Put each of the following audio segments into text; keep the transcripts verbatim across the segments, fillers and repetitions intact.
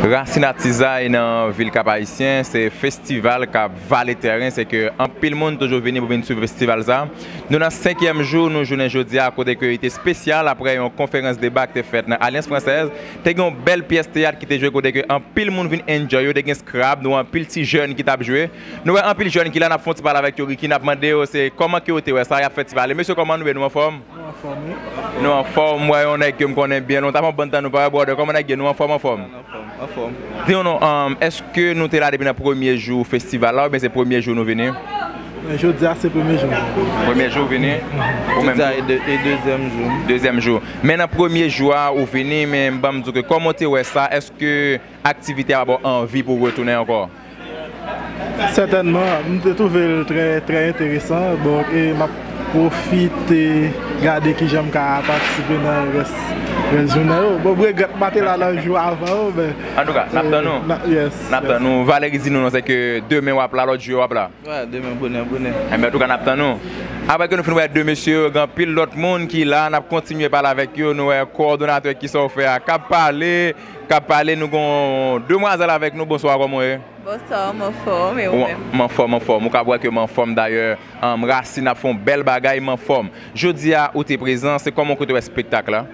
Rasin Atizay nan vil Kap Ayisyen, se festival k ap vale tèren, se ke anpil moun toujou vini pou vin swiv festival sa. Nou nan senkyèm jou, nou jounen jodi a, kote ke li te espesyal aprè yon konferans deba ki te fèt nan Alyans Fransèz. Te gen yon bèl pyès teyat ki te jwe kote ke anpil moun vin enjoy yo, te gen Scrabble, nou anpil ti jèn ki t ap jwe. Nou wè anpil jèn ki la, n ap fè yon ti pale avèk yo, Ricky, n ap mande yo se kòman ke yo te wè sa, y ap fè ti pale. Mesye, kòman nou ye? Nou anfòm? Nou anfòm, wi. Nou anfòm, m wè yon nèg ke m konnen byen lontan, m ap ban tan nou pale, brother, kòman nèg ye? Nou anfòm, anfòm? Anfòm, anfòm. Di nou non, um, èske nou te la depi nan premye jou festival la, oubyen se premye jou nou vini? Men jodi a se premye jou. Premye jou w vini? Ou menm? Jodi a e de-, e dezyèm jou. Dezyèm jou. Men nan premye jou a, ou vini, men ban m di w ke kòman w te wè sa, èske aktivite a ba w anvi pou w retounen ankò? Sètènman, m te twouve l trè, trè enteresan. Bon, e m ap pwofite gade kijan m ka patisipe nan rès, rès jounen yo. Bon, m regrèt m pa te la nan jou avan yo, men, antouka, n ap tann ou. N ap, yes, n ap tann ou. Valery di nou non, se ke demen w ap la, lòt jou yo w ap la. Wi, demen bonè, bonè. Enben, antouka, n ap tann ou. Apre ke nou fin wè de mesye yo, gen anpil lòt moun ki la, n ap kontinye pale avèk yo. Nou wè kowòdonatè, kisa w fè a, k ap pale, k ap pale. Nou gon demwazèl avèk nou. Bonswa, kòman w ye? Bonswa, m anfòm, e ou menm? M anfòm, m anfòm. Ou ka wè ke m anfòm dayè. Rasin ap fè yon bèl bagay, m anfòm. Jodi a, ou te prezan, se kòman w te wè espektak la?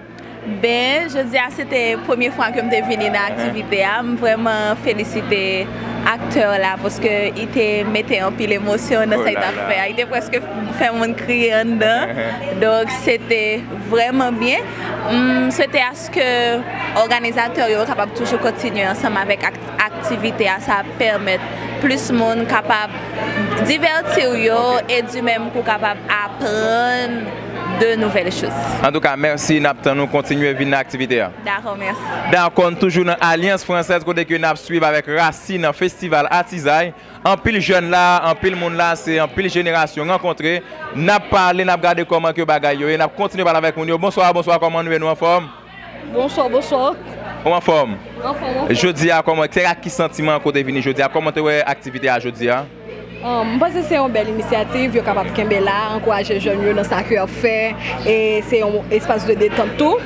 Ben, jodi a, se te premye fwa ke m te vini nan aktivite a. M vrèman felisite aktè la paske li te mete anpil emosyon nan sa li t ap fè a. Li te prèske fè moun kriye anndan. Donk, se te vrèman byen. M swete aske òganizatè yo kapab toujou kontinye ansanm avèk ak-, aktivite a, sa ap pèmèt plis moun kapab divèti w yo e di menm kou kapab aprann de nouvelles choses. Antouka, mèsi, n ap tann ou kontinye vin nan aktivite a. Dakò, mèsi. Dakò, n toujou nan Alyans Fransèz kote ke n ap swiv avèk Rasin nan festival Atizay. Anpil jèn la, anpil moun la, se anpil jenerasyon rankontre. N ap pale, n ap gade kòman ke bagay yo ye, n ap kontinye pale avèk moun yo. Bonswa, bonswa, kòman nou ye? Nou anfòm? Bonswa, bonswa. Ou anfòm? Anfòm, anfòm. Jodi a, kòman, se ak ki santiman ke w te vini jodi a? Kòman w te wè aktivite a jodi a? Ah, m panse se yon bèl inisyativ, yo kapab kenbe la, ankouraje jèn yo nan sa ke y ap fè, e se yon espas de detant tou.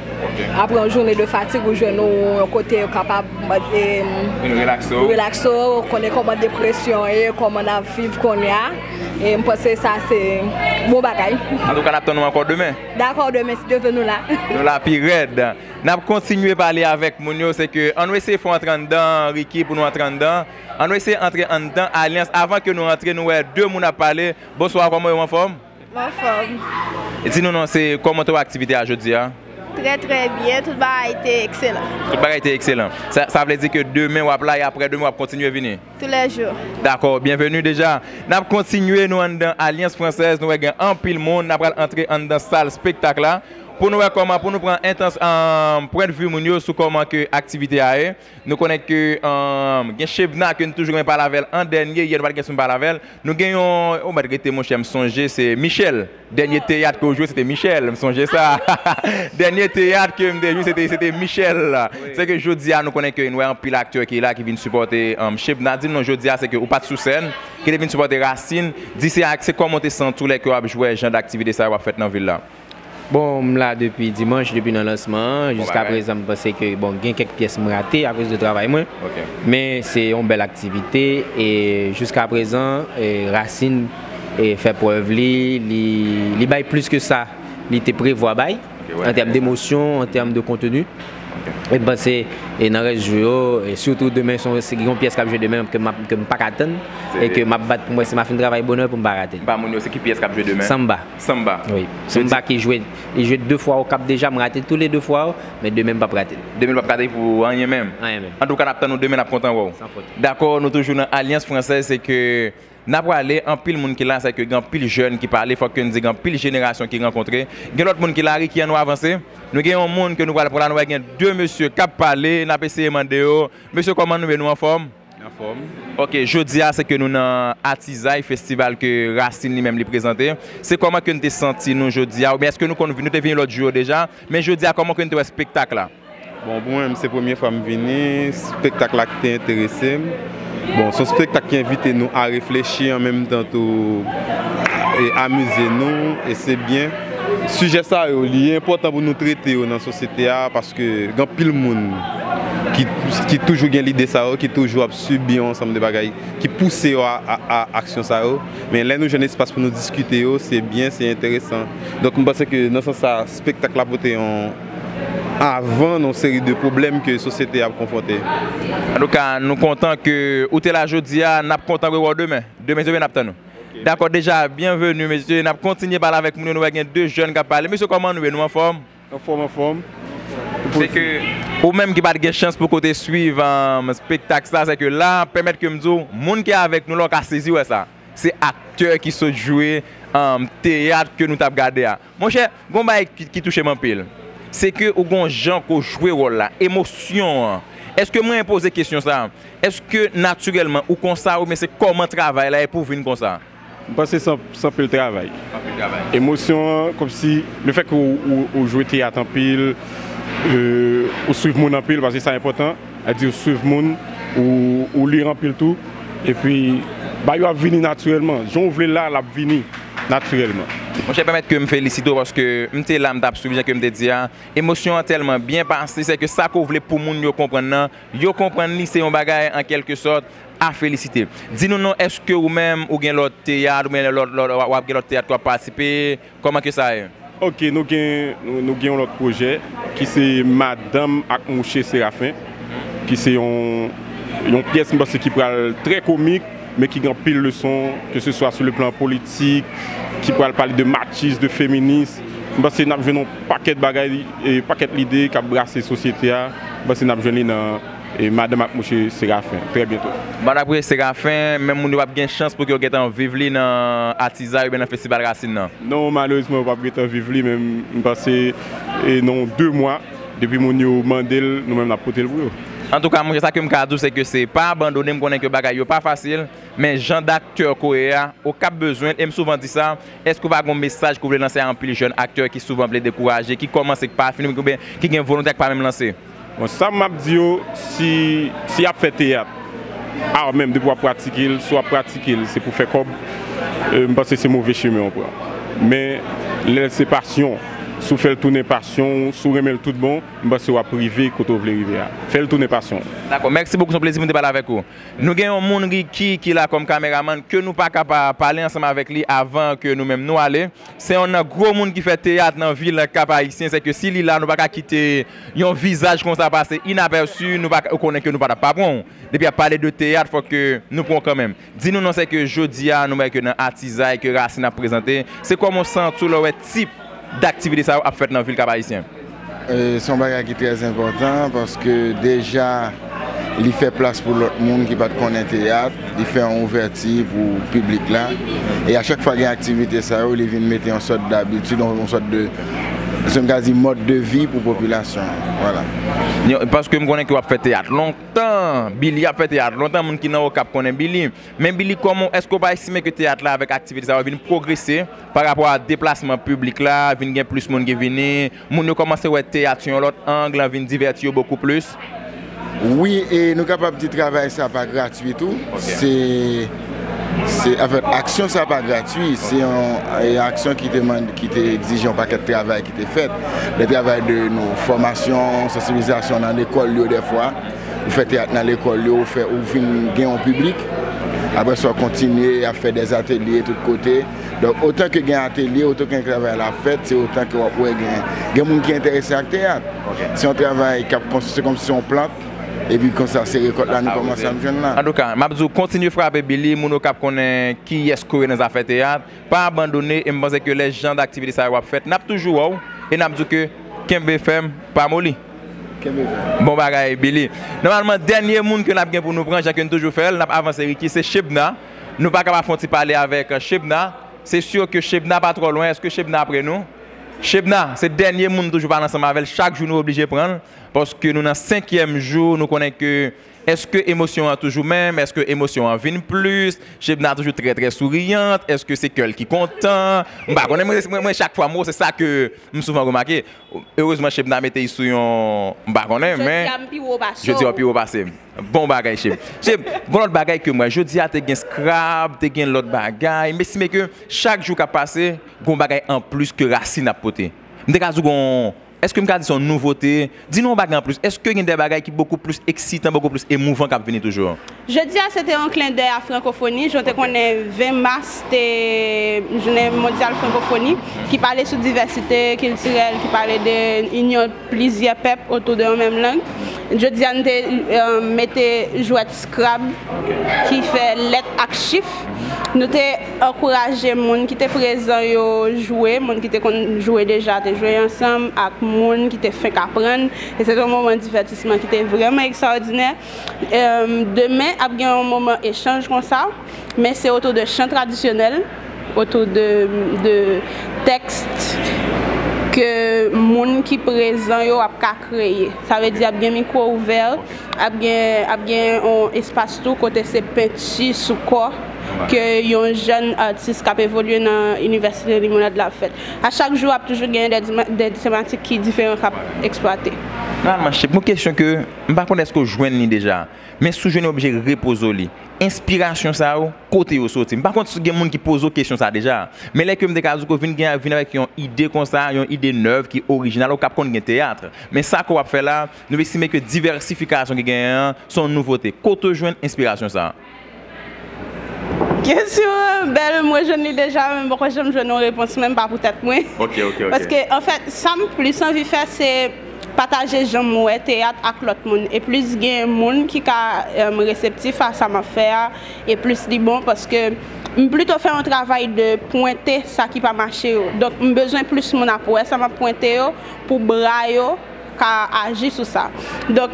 Apre yon jounen de fatig, ou jwenn ou yon kote yo kapab, e, relakse w, konnen kòman depresyon ye, kòman n ap viv kounye a. E m panse sa se bon bagay. Antouka, n ap tann ou ankò demen. Dakò, demen, si Dye vle, nou la. Nou la pi rèd. N ap kontinye pale avèk moun yo, se ke ann nou eseye fè yon antre anndan, Ricky, pou nou antre anndan. Ann nou eseye antre anndan Alyans. Avan ke nou antre, nou wè de moun ap pale. Bonswa, kòman yo, anfòm? M anfòm. Di nou non, se kòman te wè aktivite a jodi a? Trè, trè byen, tout bagay te ekselan. Tout bagay te ekselan. Sa, sa vle di ke demen w ap la e apre demen w ap kontinye vini? Toulèjou. Dakò, byenveni deja. N ap kontinye, nou anndan Alyans Fransèz, nou wè gen anpil moun, n ap pral antre anndan sal espektak la. Pou nou wè kòman, pou nou pran entans-, um, pwennvi moun yo sou kòman ke aktivite a ye. Nou konnen ke, um, gen Shebna ke n toujou renmen pale avè l an dènye, yè nou pa t gen sou n pale avè l. Nou gen yon, ou mèt rete monchè, m sonje, se Michel. Dènye teyat ke w jwe, se te Michel, m sonje sa. Dènye teyat ke m te jwe, se te, se te Michel. Se ke jodi a, nou konnen ke nou wè anpil aktè ki la, ki vin sipòte, um, Shebna. Di m non, jodi a, se ke ou pa t sou sèn, ki te vin sipòte Rasin. Di se ak, se kòman w te santi w lè ke w ap jwe jan d aktivite sa yo ap fèt nan vil la? Bon, m la depi dimanch, depi nan lansman an. Jiska prezan, m panse ke, bon, gen kèk pyès m rate akoz de travay mwen. Men se yon bèl aktivite e jiska prezan, e, Rasin, e, fè prèv li, li, li bay plis ke sa li te prevwa bay, an tèm de emosyon, an tèm de konteni. E m panse, e nan rès jou yo, e sitou demen, se yon, se yon pyès k ap jwe demen ke m ap, ke m pa ka tann, e ke m ap bat pou m wè si m a fin travay bonè pou m pa rate l. M pa moun yo, se ki pyès k ap jwe demen? Sanba. Sanba. Wi. Sanba ki jwe, li jwe de fwa Okap deja, m rate tou le de fwa yo, men demen m p ap rate l. Demen l p ap rate pou anyen menm. Anyen menm. Antouka, n ap tann ou demen, n ap kontan wè w. San fot. Dakò, nou toujou nan Alyans Fransèz, se ke n a prale, anpil moun ki la, se ke gen anpil jèn ki pale, fòk ke n di gen anpil jenerasyon ki rankontre. Gen lòt moun ki la, Ricky, ann nou avanse. Nou gen yon moun ke nou pral pran la, nou wè gen de mesye k ap pale, n ap eseye mande yo. Mesye, kòman nou ye? Nou anfòm? Anfòm. Ok, jodi a, se ke nou nan Atizay, festival ke Rasin li menm li prezante. Se kòman ke n te santi nou jodi a? Oubyen èske nou konn, nou te vini lòt jou yo deja? Men jodi a, kòman ke n te wè espektak la? Bon, pou mwen menm, se premye fwa m vini. Espektak la ki te enterese m. Bon, se yon espektak ki envite nou a reflechi an menm tan tou, e amize nou, e se byen. Sijè sa yo, li enpòtan pou nou trete yo nan sosyete a, paske gen anpil moun ki, ki toujou gen lide sa yo, ki toujou ap sibi yon ansanm de bagay ki pouse yo a, a, a aksyon sa yo. Men lè nou jwenn espas pou nou diskite yo, se byen, se enteresan. Donk, m panse ke nan sans sa, espektak la pote yon avan nan yon seri de pwoblèm ke sosyete a ap konfwonte. Antouka, nou kontan ke ou te la jodi a, n ap kontan rewè w demen. Demen, demen n ap tann ou. Dakò, deja, byenveni, mesye. N ap kontinye pale avèk moun yo. Nou wè gen de jèn k ap pale. Mesye, kòman nou ye? Nou anfòm? Anfòm, anfòm. Se ke ou menm ki pa t gen chans pou kote swiv, um, espektak sa, se ke la, pèmèt ke m di w, moun ki avèk nou la, w ka sezi wè sa. Se aktè ki sot jwe, um, teyat ke nou t ap gade a. Monchè, gon bagay ki, ki touche m anpil. Se ke ou gon jan ke w jwe wòl la, emosyon an. Èske mwen poze kesyon sa? Èske natirèlman ou konsa oubyen se kòman travay la ye pou w vin konsa? M panse se, se anpil travay. Anpil travay. Emosyon an, kòmsi, lefètke ou, ou, ou jwe teyat anpil, euh, ou swiv moun anpil, paske sa enpòtan, sa di ou swiv moun, ou, ou li anpil tou, epi, bagay yo ap vini natirèlman. Jan w vle l la, l ap vini natirèlman. Monchè, pèmèt ke m felisite w, paske m te la, m t ap swiv, jan ke m te di a, emosyon an tèlman byen pase, se ke sa ke w vle pou moun yo konprann nan, yo konprann li, se yon bagay, an kèlke sòt, a felisite. Di nou non, èske ou menm, ou gen lòt teyat, oubyen lòt, lòt, w ap gen lòt teyat ke w ap patisipe? Kòman ke sa ye? Ok, nou gen, nou, nou gen yon lòt pwojè, ki se Madanm ak Mouche Serafen, ki se yon, yon pyès, m panse, ki pral trè komik, men ki gen anpil leson, ke se swa sou le plan politik, ki pral pale de machisme, de feminisme. M panse n ap jwenn yon pakèt bagay, e pakèt lide k ap brase sosyete a. M panse n ap jwenn li nan, e, Madanm ak Mouche Serafen, trè byento. Madanm ak Mouche Serafen, menm moun yo p ap gen chans pou ke yo gentan viv li nan Atizay oubyen nan Festival Rasin nan? Non, malerezman, yo p ap gentan viv li, men m panse, e, nan de mwa, depi moun yo mande l, nou menm n ap pote l pou yo. Antouka, monchè, sa ke m ka di w, se ke se pa abandone, m konnen ke bagay yo pa fasil, men jan daktè ke w ye a, ou k ap bezwen l, e m souvan di sa, èske w pa gen yon mesaj ke w vle lanse a anpil jèn aktè ki souvan vle dekouraje, ki kòmanse, ki pa fini, oubyen ki gen volonte, ki pa menm lanse? Bon, sa m ap di yo, si, si y ap fè teyat, a, menm depi w ap pratike l, si w ap pratike l, se pou fè kòb, e, m panse se move chemen w pran. Men, lè se pasyon, si w fè l tounen pasyon w, si w renmen l tout bon, m panse w ap rive kote w vle rive a. Fè l tounen pasyon w. Dakò, mèsi bokou, se yon plezi pou m te pale avèk ou. Nou gen yon moun, Ricky, ki la kòm kameramann, ke nou pa ka pa pale ansanm avèk li avan ke nou menm nou ale. Se yonn nan gwo moun ki fè teyat nan vil Kap Ayisyen, se ke si li la, nou pa ka kite yon vizaj konsa pase inapèsi, nou pa, ou konnen ke nou pa t ap pa pran w. Depi y ap pale de teyat, fòk ke nou pran w kanmenm. Di nou non, se ke jodi a, nou wè ke nan Atizay ke Rasin ap prezante, se kòman w santi w lè w wè tip daktivite sa yo ap fèt nan vil Kap Ayisyen? E, se yon bagay ki trè enpòtan paske deja li fè plas pou lòt moun ki pa t konnen teyat, li fè yon ouvèti pou piblik la. E a chak fwa gen aktivite sa yo, li vin mete yon sòt dabitid, yon, yon sòt de, se m ka di mòd de vi pou popilasyon an. Vwala. Yo, paske m konnen ke w ap fè teyat lontan, Billy ap fè teyat lontan, moun ki nan Okap konnen Billy. Men Billy, kòman, èske w pa estime ke teyat la avèk aktivite sa yo vin pwogrese pa rapò a deplasman piblik la, vin gen plis moun ki vini, moun yo kòmanse wè teyat sou yon lòt ang, l vin divèti yo bokou plis? Wi, e nou kapab di travay sa pa gratui tou. Ok. Se, se, anfèt, aksyon sa pa gratui. Se yon, e, aksyon ki te mande, ki te egzije yon pakèt travay ki te fèt. De travay de nou, fòmasyon, sansibilizasyon nan lekòl yo dèfwa. Ou fè teyat nan lekòl yo, ou fè, ou vin gen yon piblik. Apre sa, w kontinye ap fè dèzatelye tout kote. Donk, otan ke gen atelye, otan ke travay la ap fèt, se otan ke w ap wè gen, gen moun ki enterese ak teyat. Ok. Se yon travay k ap konstwi, se kòmsi se yon plant, epi konsa se rekòt la nou kòmanse ap jwenn la. Antouka, m ap di w, kontinye frape, Billy, moun yo k ap konnen kiyès ke w ye nan zafè teyat. Pa abandone, e m panse ke lè jan daktivite sa yo ap fèt, n ap toujou wè w, e n ap di w ke kenbe fèm, pa moli. Kenbe fèm. Bon bagay, Billy. Nòmalman, dènye moun ke n ap gen pou nou pran, jan ke n toujou fè l, n ap avanse, Ricky, se Shebna. Nou pa ka pa fè yon ti pale avèk, euh, Shebna. Se si ke Shebna pa twò lwen. Èske Shebna apre nou? Shebna, se dènye moun nou toujou pale ansanm avè l. Chak jou nou oblije pran l. Paske nou nan senkyèm jou, nou konnen ke, èske emosyon an toujou menm? Èske emosyon an vin plis? Shebna toujou trè, trè souriyan? Èske se kè l ki kontan? M pa konnen, mwen, mwen, mwen, chak fwa m wè w, se sa ke m souvan remake. Erezman, Shebna mete l sou yon, m pa konnen, men jodi a m pi wo pase w. Jodi a w pi wo pase m. Bon bagay, Sheb. Sheb, gon lòt bagay ke m wè, jodi a te gen scrap, te gen lòt bagay, m estime ke chak jou k ap pase, gon bagay anplis ke rasin ap pote. M te ka di w gon, èske m ka di se yon nouvote? Di nou yon bagay anplis. Èske gen de bagay ki bokou plis eksitan, bokou plis emouvan k ap vini toujou? Jodi a, se te yon klendèy a frankofoni. Jan w te konnen, ven mas te jounen mondyal frankofoni, ki pale sou divèsite kiltirèl, ki pale de inyon plizyè pèp otou de yon menm lang. Jodi a, nou te, eh, mete jwèt Scrabble ki fè lèt ak chif. Nou te ankouraje moun ki te prezan yo jwe, moun ki te konn jwe deja te jwe ansanm ak moun ki te fenk aprann. E se te yon moman divètisman ki te vrèman ekstraòdinè. Em, demen, ap gen yon moman echanj konsa, men se otou de chan tradisyonèl, otou de, de tèks ke moun ki prezan yo ap ka kreye. Sa vle di ap gen mikwo ouvè, ap gen, ap gen yon espas tou kote se penti sou kò ke yon jèn atis k ap evolye nan Inivèsite Limonad la ap fèt. A chak jou, ap toujou gen de, de tematik ki diferan k ap eksplwate. Nòmalman, Sheb, yon kesyon ke m pa konn èske w jwenn li deja, men si w jwenn li, w oblije repoze w li. Enspirasyon sa yo, kote yo soti? M pa konn si gen moun ki poze w kesyon sa deja, men lè ke m te ka di w ke w vin gen, vin avèk yon ide konsa, yon ide nèv ki orijinal, ou k ap konn gen teyat. Men sa ke w ap fè la, nou estime ke divèsifikasyon ki genyen an, se yon nouvote. Kote w jwenn enspirasyon sa? Kesyon an bèl, mwen jwenn li deja, men m poko janm jwenn yon repons, menm pa pou tèt mwen. Ok, ok, ok. Paske, anfèt, sa m plis anvi fè, se pataje jan m wè teyat ak lòt moun. E plis gen moun ki ka, em, reseptif a sa m ap fè a, e plis li bon, paske m plito fè yon travay de pwente sa ki pa mache yo. Donk, m bezwen plis moun ap wè sa m ap pwente yo, pou bra yo ka aji sou sa. Donk,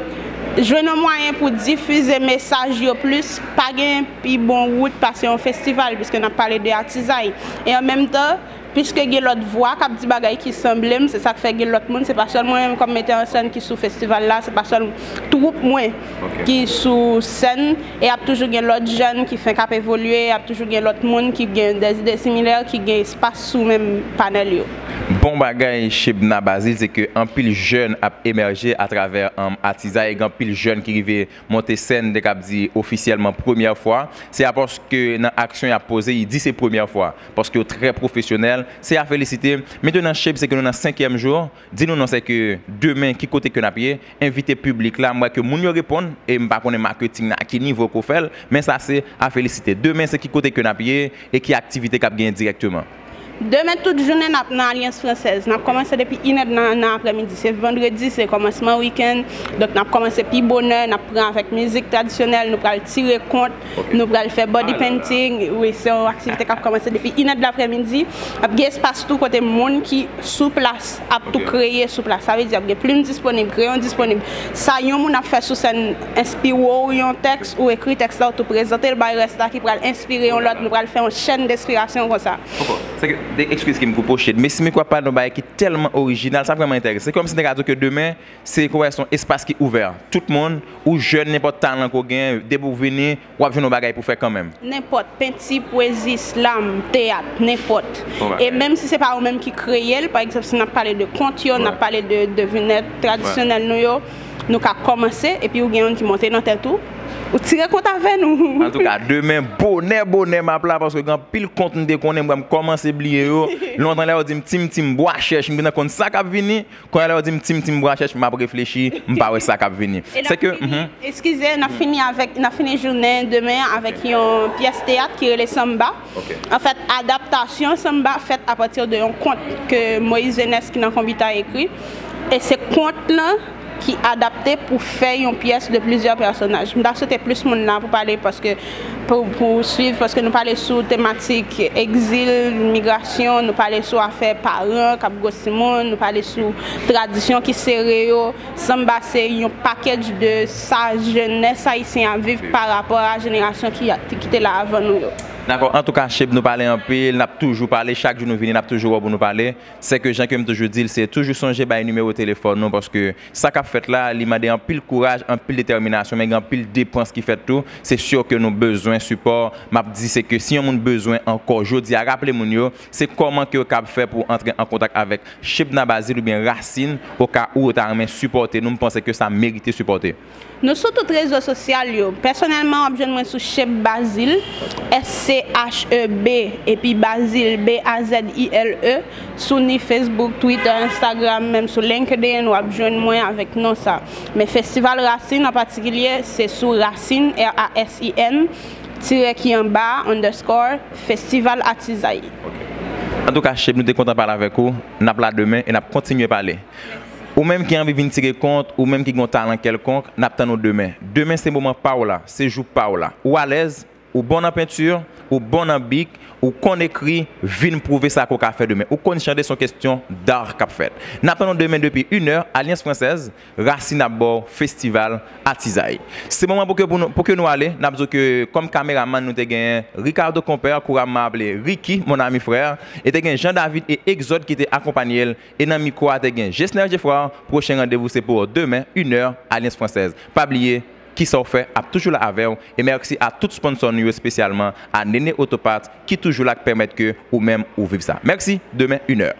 jwenn yon mwayen pou difize mesaj yo plis, pa gen pi bon wout pase yon festival, piske n ap pale de atizay. E an menm tan, piske gen lòt vwa k ap di bagay ki sanble m, se sa k fè gen lòt moun, se pa sèl mwen menm kòm metè an sèn ki sou festival la, se pa sèl twoup mwen ki sou sèn, e ap toujou gen lòt jèn ki fenk ap evolye, ap toujou gen lòt moun ki gen de zide similè, ki gen espas sou menm panèl yo. Bon bagay, Shebna Bazile, se ke anpil jèn ap emèje atravè, um, atizay, e gen anpil jèn ki rive monte sèn, de k ap di ofisyèlman premyè fwa. Se a paske nan aksyon y ap poze, y di se premyè fwa. Paske yo trè pwofesyonèl, se a felisite. Mentnan, Sheb, se ke nou nan senkyèm jou. Di nou non, se ke demen, ki kote ke n ap ye? Envite piblik la, m wè ke moun yo reponn, e m pa konnen maketing nan a ki nivo ke w fè l, men sa se a felisite. Demen, se ki kote ke n ap ye, e ki aktivite k ap genyen dirèkteman? Demen tout jounen n ap nan Alyans Fransèz. N ap kòmanse depi inè nan, nan aprèmidi. Se vandredi, se kòmansman wikenn. Donk n ap kòmanse pi bonè, n ap pran avèk mizik tradisyonèl, nou pral tire kont, nou pral fè body painting. Wi, se yon aktivite k ap kòmanse depi inè de laprèmidi. Ap gen espas tou kote moun ki sou plas ap tou kreye sou plas. Sa vle di ap gen plim disponib, kreyon disponib. Sa yon moun ap fè sou sèn enspire w yon tèks, ou ekri tèks la, ou tou prezante l bay rès la ki pral enspire yon lòt. Nou pral fè yon chèn denspirasyon konsa. Ankò, se ke, de, eskize ke m koupe w, Sheb, men si m kwè pa nan bagay ki tèlman orijinal, sa vrèman enterese. Se kòmsi m te ka di w ke demen, se kwè se yon espas ki ouvè. Tout moun, ou jèn, nenpòt talan ke w gen, depi w vini, w ap jwenn yon bagay pou fè kanmenm. Nenpòt, penti, pwezi, slam, teyat, nenpòt. E menm si se pa ou menm ki kreye l, pa egzanp, si n ap pale de kont yo, n ap pale de devinèt tradisyonèl nou yo, nou ka kòmanse, epi ou gen youn ki monte nan tèt ou, ou tire kont avè nou. Antouka, demen, bonè, bonè, m ap la, paske gen anpil kont m te konnen, m kòmanse bliye yo. Lontan, lè yo di m tim, tim, bwa chèch, m gentan konn sa k ap vini. Kounye a lè yo di m tim, tim, bwa chèch, m ap reflechi, m pa wè sa k ap vini. Se ke, mhm. Eskize, n ap fini avèk, n ap fini jounen demen an avèk yon pyès teyat ki rele Sanba. Anfèt, adaptasyon Sanba fèt apati de yon kont ke Moïse Vénès ki nan Konbita ekri. E se kont lan ki adapte pou fè yon pyès de plizyè pèsonaj. M ta swete plis moun la pou pale paske pou, pou swiv, paske nou pale sou tematik egzil, migrasyon, nou pale sou afè paran k ap gwo timoun, nou pale sou tradisyon ki sere yo. Sanba se yon package de sa jenès ayisyen ap viv pa rapò a jenerasyon ki, ki te la avan nou yo. Dakò, antouka, Sheb, nou pale anpil, n ap toujou pale, chak jou nou vini, n ap toujou wè w pou nou pale. Se ke, jan ke m toujou di l, se toujou sonje bay nimewo telefòn nou, paske sa k ap fèt la, li mande anpil kouraj, anpil detèminasyon, men gen anpil depans ki fèt tou. Se si ke nou bezwen sipò. M ap di, se ke si yon moun bezwen ankò jodi a, raple moun yo, se kòman ke yo kab fè pou antre an kontak avèk Shebna Bazil oubyen Rasin, oka ou yo ta renmen sipòte nou, m panse ke sa merite sipòte. Nou sou tout rezo sosyal yo. Pèsonèlman, w ap jwenn mwen sou Sheb Bazil, S C H E B, epi Bazil, B A Z I L E, sou ni Facebook, Twitter, Instagram, menm sou LinkedIn, w ap jwenn mwen avèk non sa. Men Festival Rasin an patikilye, se sou Rasin, R A S I N, tirè ki anba, underscore, Festival Atizay. Antouka, Sheb, nou te kontan pale avèk ou. N ap la demen e n ap kontinye pale. Ou menm ki anvi vin tire kont, ou menm ki gen yon talan kèlkonk, n ap tann ou demen. Demen se moman pa w la, se jou pa w la. Ou alèz, ou bon nan penti, ou bon nan bik, ou konn ekri, vin pwouve sa ke w ka fè demen. Ou konn chante, se yon kesyon dar k ap fèt. N ap tann ou demen depi inè, Alyans Fransèz, Rasin ap ba w Festival Atizay. Se moman pou ke, pou nou, pou ke nou ale, n ap di w ke kòm kameramann nou te genyen Ricardo Compère, kouramman aple Ricky, mon ami frère, e te gen Jean David e Exode ki te akonpaye l, e nan mikwo a te gen Gesner Geffrard. Pwochen randevou se pou demen, inè, Alyans Fransèz. Pa bliye, kisa w fè ap toujou la avè w, e mèsi a tout sponsò nou yo, espesyalman a Nene Autoparts ki toujou la, k pèmèt ke ou menm ou viv sa. Mèsi, demen, inè.